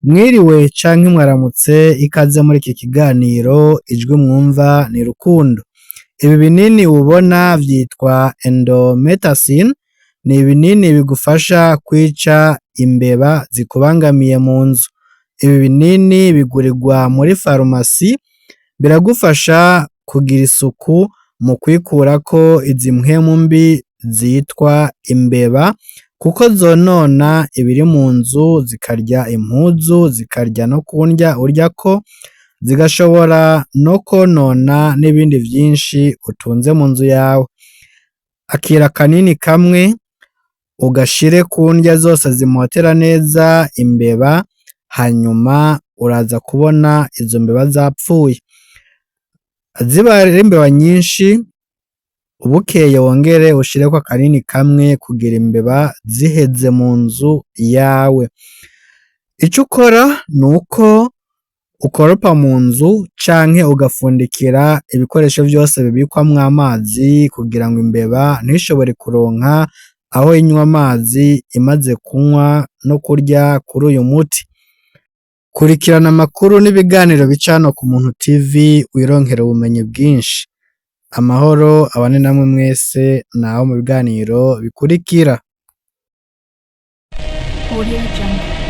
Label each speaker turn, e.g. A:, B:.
A: Mwiriwe canke mwaramutse, ikaze muri iki kiganiro. Ijwi mwumva ni Rukundo. Ibi binini ubona vyitwa Indomethacin, ni ibinini bigufasha kwica imbeba zikubangamiye mu nzu. Ibi binini bigurirwa muri farumasi, biragufasha kugira isuku mu kwikurako izi mpwemu mbi zitwa imbeba, kuko zonona ibiri mu nzu, zikarya impuzu, zikarya no ku ndya uryako, zigashobora no kwonona n'ibindi vyinshi utunze mu nzu yawe. Akira akanini kamwe ugashire ku ndya zose zimotera neza imbeba, hanyuma uraza kubona izo mbeba zapfuye. Zibaye ari imbeba nyinshi, bukeye wongere ushireko akanini kamwe kugira imbeba ziheze mu nzu yawe. Ico ukora nuko ukoropa mu nzu canke ugafundikira ibikoresho vyose bibikwamwo amazi kugira ngo imbeba ntishobore kuronka aho inywa amazi imaze kunywa no kurya kuri uyu muti. Kurikirana amakuru n'ibiganiro bica hano ku Muntu TV, wironkera ubumenyi bwinshi. Amahoro abane namwe mwese, naho mu biganiro bikurikira.
B: Audio Jungle.